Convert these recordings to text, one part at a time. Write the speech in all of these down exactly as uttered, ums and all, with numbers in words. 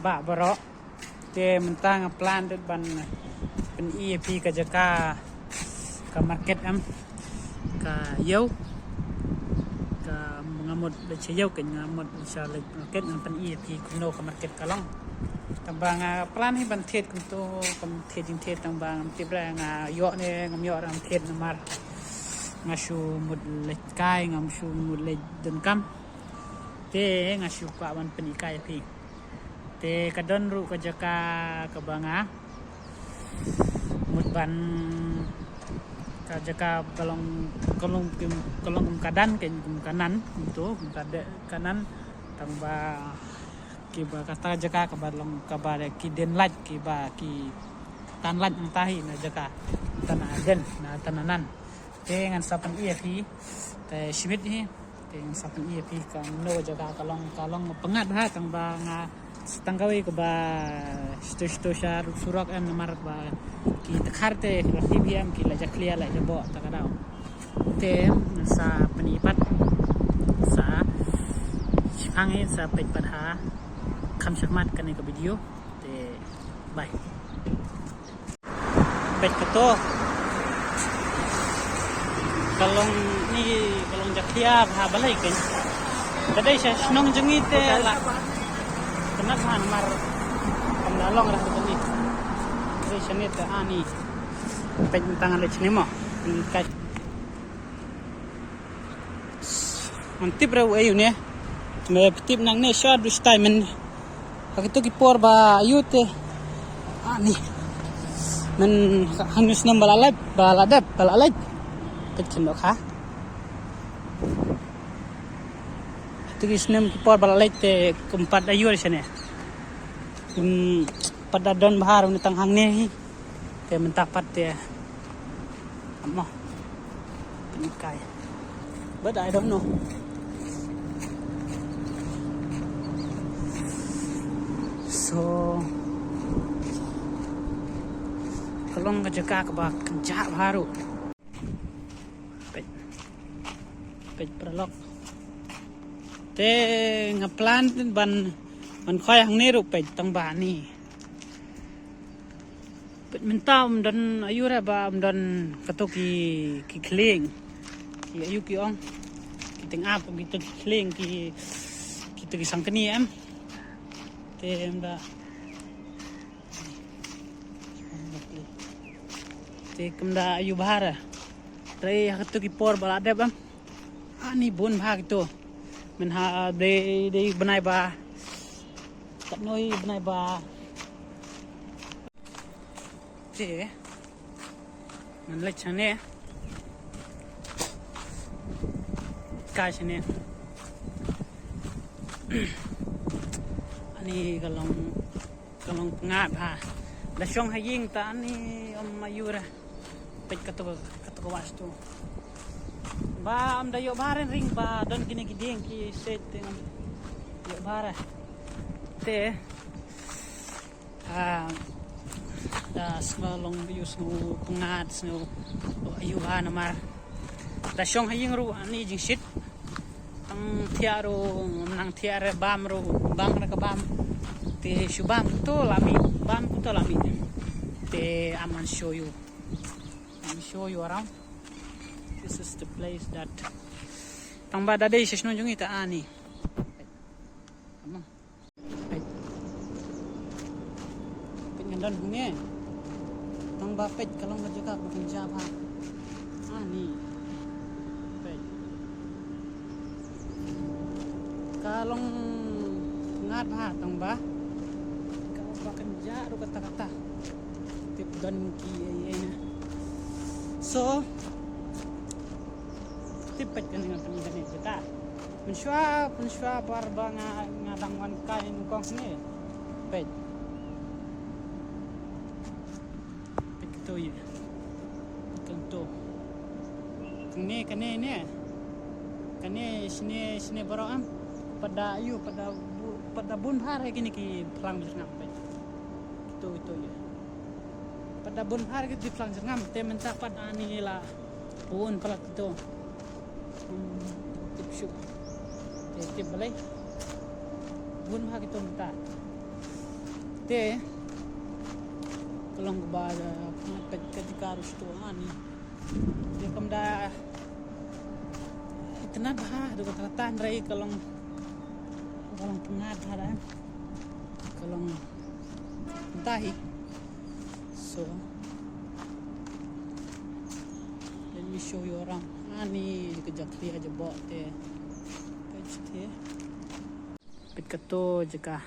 Bah baroh. Te mynta nga plan dut ban pyni ïa phi ka jaka, ka market em, ka ïew, ka nga mut leit sha ïew, ka nga mut sha leit market, ngan pyni ïa phi kumno ka market ka long. Tang ba nga plan hi ban thied kumto, kam thied jingthied, tang ba ngam tip re, nga ïoh ne ngam ïoh re, ngam thied namar nga shu mut leit kai, ngam shu mut leit donkam. Te nga shu kwah ban pyni kai ïa phi. Te ka don ruh ka jaka kaba nga mut ban, ka jaka ka long, ka long kum, ka long kum ka dan, kum ka nan, kumto, kum ka de, ka nan, tang ba kiba kata jaka kaba long, kaba de ki dien light, kiba ki tan light nangta hi na jaka. Tana dien, na tana nan. Te ngan sa pyni ïa phi. Te shimit hi. Te ngan sa pyni ïa phi kumno jaka ka long, ka long pyngngad ha, tang ba nga sa tang kawei kaba shto shto sha surok em, namar ba ki tkhar te la tip hi em, ki la jakhlia la jaboh ta ka daw. Te ngan sa pyni pat, sa shipang hi, sa peit pat ha kham shakhmat kane ka video. Te bye. Peit kato. Ka long ni, ka long jakhlia bha balei kein. Ka dei sha shnong jong ngi te la. Kane bha namar kam da long ra kato ni. Dei shane te ani. Peit tang ale shane mo. Ni kai. Ngan tip ruh aïu ne. Me tip nangne sha du stai men. Ha kito ki por ba aïu te. Ani. Men hanu snem ba la lep, ba la dep, ba la lep. Peit kin dok ha. Kito ki snem ki por ba la lep te kum pat aïu shane. Kum pat da don bha ruh ne tang hangne hi. Te mynta pat te. Amo. Pynkai. But I don't know. So ka long ka jaka kaba kynjah bha ruh. Peit. Peit paralok. Te nga plan ban, ban khoi hangne ruh peit tang ba ni. Peit mynta um don aïu re ba um don kato ki, ki khlieng. Ki aïu ki ong. Ki teng ap, kito ki khlieng, ki, kito ki sangkni em. Te em da. Te kum da aïu bha re. Te ha kato ki por ba la dep em. Ani bun bha kito. Mynha dei, dei bnai ba. Katno hi bnai ba. Te ngan leit shane. Kai shane. Ani ka long, ka long pyngngad bha. Da shong ha ïing ta ani um aïu re. Peit kato, kato ka wah stu. Ba um da ïoh bha re ring ba don kine ki dieng ki seit te ngam ïoh bha re. Te Ah, da sngew long ïu sngew pyngngad sngew ïu ha namar. Da shong ha ïing ruh ani jingshit. Tang thiah ruh, nang thiah re bam ruh, bam re ka bam. Te shu bam to la mih, bam to la mih. Te I'm gonna show you. Let me show you around. This is the place that. Tang ba da dei sha shnong jong ngi ta ani. Come on. Peit. Peit ngan don hangne. Tang ba peit ka long ka jaka ba kynjah bha. Ani. Peit. Ka long ngat bha tang ba. Ka ba kynjah ruh kata kata. Tip don ki ei ei na. So. Tip peit kane nga pynjah ne jaka. Mynshuwa, mynshuwa bar ba nga, nga dang wan kai nyngkong ne. Peit. Peit kito ye. Kito. Kane, kane ne. Kane shane, shane baroh am. Pat da ïu, pat da bu-, pat da bun bha re kine ki phlang jyrngam peit. Kito, kito ye. Pat da bun bha re kito ki phlang jyrngam. Te mynta pat ani la. Bun palat kito. Hmm, tip shuh. Te tip balei. Bun bha kito mynta. Te ka long kaba da pynlait peit ka jaka ruh shuh ani. Te kam da itynnad bha da kata hynrei ka long, ka long pyngngad bha da, ka long mynta hi. So let me show you around. Ani ka jaka khlieh jabok te. Peit te. Peit kato jaka.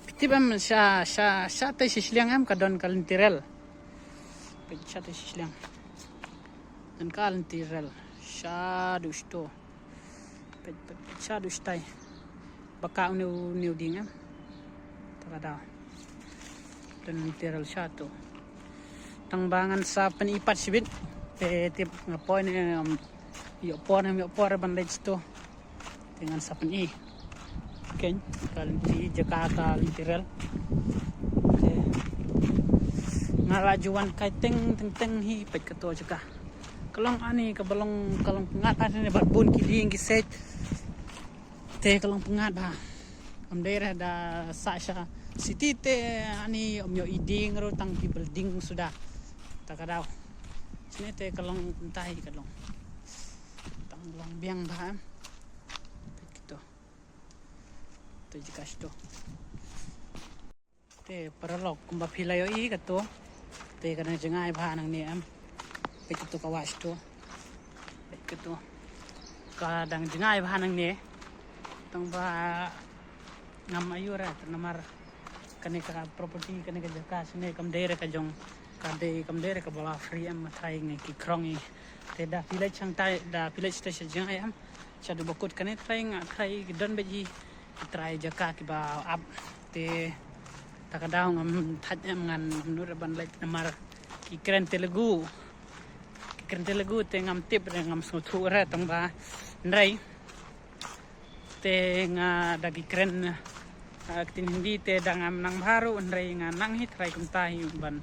Phi tip em sha, sha, shatei shi shiliang em ka don ka lynti rel. Peit shatei shi shiliang. Don ka lynti rel. Shaduh shto. Peit, peit, peit shaduh shatai. Ba ka une u, une u dieng em. Ta ka daw. Don lynti rel shato. Tang ba ngan sa pyni pat shibit. Te tip nga poi ne, um, ïoh por ne, ïoh por ban leit shato. Te ngan sa pyni. Kein, ka lynti jaka ka lynti rel. Te nga la ju wan kai teng, teng, teng hi peit kato jaka. Ka long ani kaba long, ka long pyngngad bha ne bad bun ki dieng ki siej. Te ka long pyngngad bha. Ym dei re da sah sha city te ani ym ïoh i dieng ruh tang ki building suda. Ta ka daw. Shane te ka long kumta hi ka long. Tang long biang bha em. Peit kato. Te jaka shto. Te paralok kumba phi la ïohi kato. Te ka dang jngai bha nangne em. Peit kato ka wah shto. Peit kato. Ka dang jngai bha nangne. Tang ba ngam aiu re namar kane ka property kane ka jaka shane kam dei re ka jong ka dei kam dei re kaba la free em, trai ngi ki krong i. Te da phi leit shang tai da phi leit shata sha jngai em. Shaduh ba kut kane trai nga trai ki don bad i ki trai jaka kiba ap. Te ta ka daw ngam thait em ngan nud ban leit namar ki kren Telugu. Ki kren Telugu te ngam tip re ngam sngewthuh re tang ba hynrei. Te nga da ki kren, ah, ktien Hindi te da ngam nang bha ruh hynrei nga nang hi trai kumta hi ban,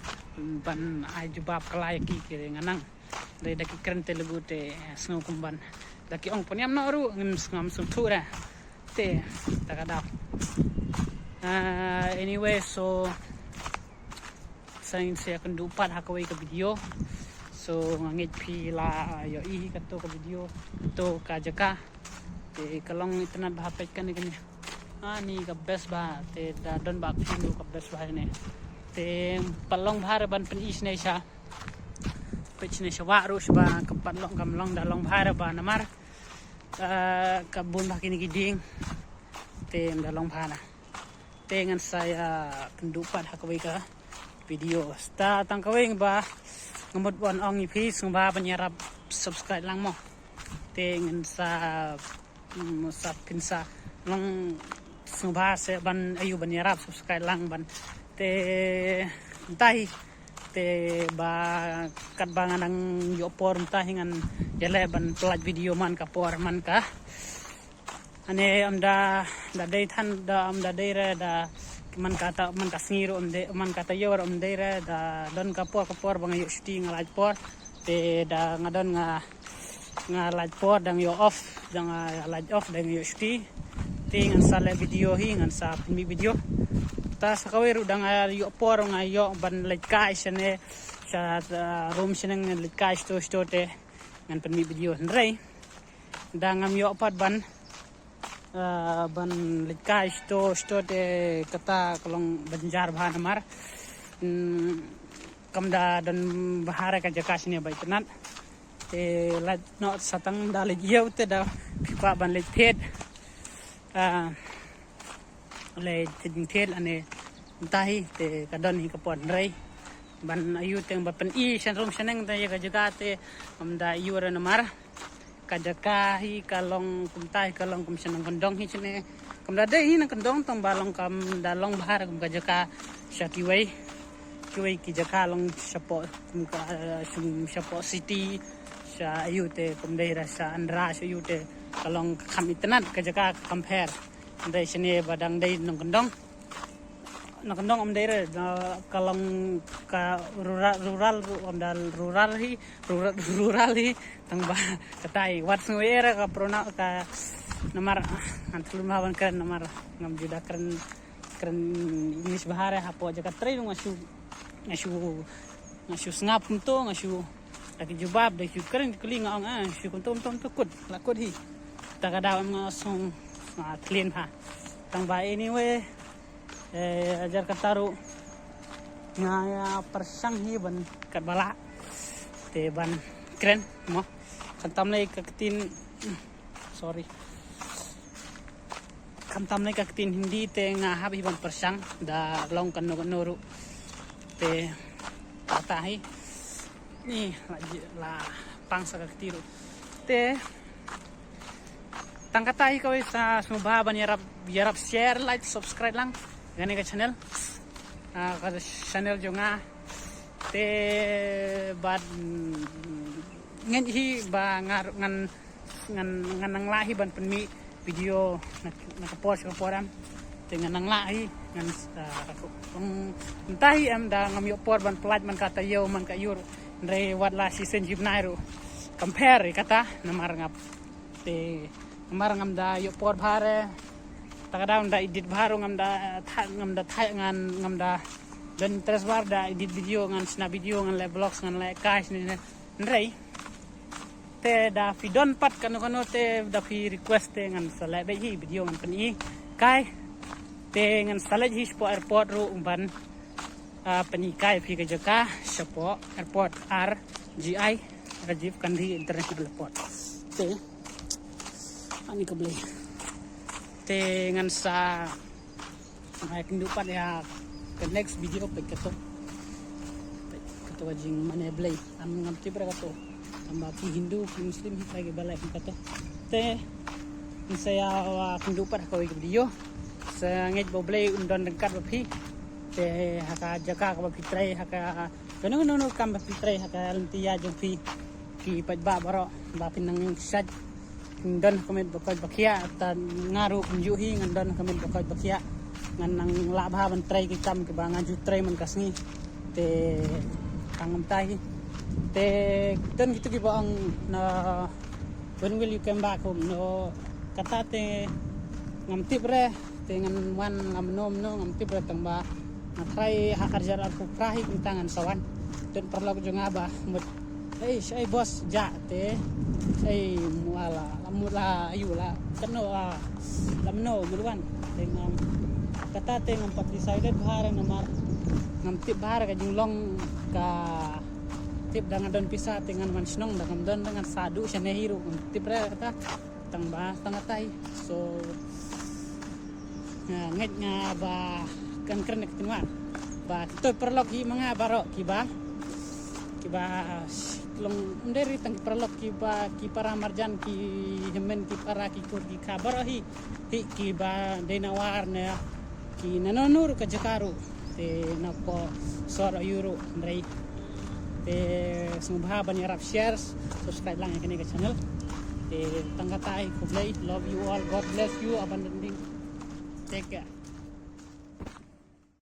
ban ai jubab ka lai ki ki nga nang. Dei da ki kren Telugu te sngew kumban da ki ong pynïam noh ruh ngam sngam sngewthuh re. Te ta ka daw. Ah, anyway, so sa ngin sa ïakynduh pat ha kawei ka video. So nga ngeit phi la ïohi kato ka video, kato ka jaka. Te ka long itynnad bha peit kane kane. Ani ka best bha te da don ba phi ka best bha ne. Te pat long bha re ban pyni shane sha. Peit shane sha wah ruh sha ba ka pat long kam long da long bha re ba namar, ah, ka bun bha kine ki dieng. Te ym da long bha na. Te ngan sa ïakynduh pat ha kawei ka video. Sa tang kawei ba nga mut ban ong ïa phi sngewbha ban ïarap subscribe lang mo. Te ngan sa mm, sap phin sa long sngewbha se ban aiu ban ïarap subscribe lang ban te tai te ba katba nga dang ïoh por mynta hi ngan ïaleh ban pynlait video man ka por man ka. Ane ym da, da dei than da ym da dei re da man ka ta man ka sngi ruh ym dei man ka ta ïoh ruh ym dei re da don ka por ka por ba nga ïoh shuti nga lait por. Te da nga don nga, nga lait por dang ïoh off, dang nga lait off dang ïoh shuti. Te ngan sa leh video hi ngan sa pynmih video. Ta sa kawei ruh dang nga ïoh por nga ïoh ban leit kai shane sha, ah, room shane ngan leit kai shto shto te ngan pynmih video hynrei da ngam ïoh pat ban, ah, ban leit kai shto shto te kata ka long ban jar bha namar. Hmm, kam da don bha re ka jaka shane ba itynnad. Te lait noh sa tang da leit ïew te da phi kwah ban leit thied. Ah, leit thied thied ane mynta hi te ka don hi ka por hynrei ban aiu te ba pyni shan rum shaneng te ïa ka jaka te kam da aiu re namar. Ka jaka hi ka long kumta hi ka long kum sha nongkyndong hi shane. Kam da dei hi nongkyndong tang ba long kam da long bha re kum ka jaka sha kiwei. Kiwei ki jaka long shapoh kum ka, eh, shum shapoh city sha aiu te kum dei ra sha Andhra sha aiu te ka long ka kham itynnad ka jaka ka compare. Dei shane ba dang dei nongkyndong. Nongkyndong ym dei re, na ka long ka rural, rural, ru-, ym da rural hi, rural, rural hi, tang ba katai. Wat sngew ïa re ka pronoun ka namar, ah, ngan thlun ma ban kren namar, ngam ju da kren kren English bha re, hapoh jaka trei ruh nga shu, nga shu, nga shu sngap kumto, nga shu, da ki jubab, da ki kren kuli nga ong, ah, shu kumto, kumto, kumto, kut, la kut hi. Ta ka daw em nga song, nga thlien ha. Tang ba anyway, eh, ajar kata ruh, nga ïa pyrshang hi ban kat ba lah. Te ban kren, mo. Khamtam lei ka ktien, sorry. Khamtam lei ka ktien Hindi te nga hap hi ban pyrshang da long kano kano ruh. Te kata hi. Ni la, la pang sa ka kti ruh. Te tang kata hi kawei, sa sngewbha ban ïarap, ïarap share, like, subscribe lang kane ka channel. Ah, ka channel jong nga. Te bad, mm, ngeit hi ba nga, ngan, ngan, ngan nang lah hi ban pynmih video na, na ka por sha ka por em. Te ngan nang lah hi, ngan, ah, ka, um, mynta hi em da ngam ïoh por ban pynlait man ka taïew man ka ïur. Hynrei wat la shisien shi bnai ruh, compare ïa kata namar nga, te namar ngam da ïoh por bha re. Ta ka daw ngam da edit bha ruh, ngam da tha-, ngam da tha-, ngan, ngam da don interest bha re da edit video, ngan shna video, ngan leh vlogs, ngan leh kai shane shane. Hynrei te da phi don pat kano kano te da phi request te ngan sa leh beit hi video ngan pyni kai. Te ngan sa leit hi shapoh airport ruh ban, ah, pyni kai phi ka jaka shapoh airport R G I, Rajiv Gandhi International Airport. Te ani ka Blei. Te ngan sa, ah, kynduh pat ïa ka next video peit kato. Peit kato ka jingmane Blei. Am ngam tip re kato. Tang ba ki Hindu, ki Muslim hi trai ki ba leh kato. Te ngan sa ïa, ah, kynduh pat ha kawei ka video. Sa ngeit ba U Blei un don ryngkat bad phi. Te ha ka jaka kaba phi trei, ha ka kano kano kam ba phi trei, ha ka lynti ïa jong phi, ki paidbah baroh ba phin nang shait, phin don ha ka met ba koit ba khiah. Ta nga ruh kumjuh hi, ngan don ha ka met ba koit ba khiah, ngan nang lah bha ban trei ki kam kiba nga ju trei man ka sngi. Te tang kumta hi. Te don kito kiba ong na, when will you come back home? No, kata te ngam tip re. Te ngan wan la mynno mynno ngam tip re, tang ba nga trai ha arjar arphew phra hi kumta ngan sa wan. Te paralok jong nga ba mut, "Ei, shaei boss, ja te, ei, mut la, la mut la aïu la, kano la, la mynno mut wan." Te ngam, kata te ngam pat decided bha re namar ngam tip bha re ka jinglong, ka tip da nga don pisa te ngan wan shnong, da ngam don da ngan sa duh shane hi ruh, ngam tip re kata. Tang ba tang kata hi. So, ah, ngeit nga ba kan kren ka ktien ba kito paralok hi ma nga baroh kiba, kiba long, ym dei re tang ki paralok, kiba, ki para marjan, ki hynmen, ki para, ki kur, ki kha baroh hi, hi kiba dei na war ne ki na nonur ka jaka ruh, te na pdeng sor aïu ruh, hynrei te sngewbha ban ïarap share, subscribe lang ïa kane ka channel. Te tang kata hi, khublei, love you all, God bless you abundantly. Take care.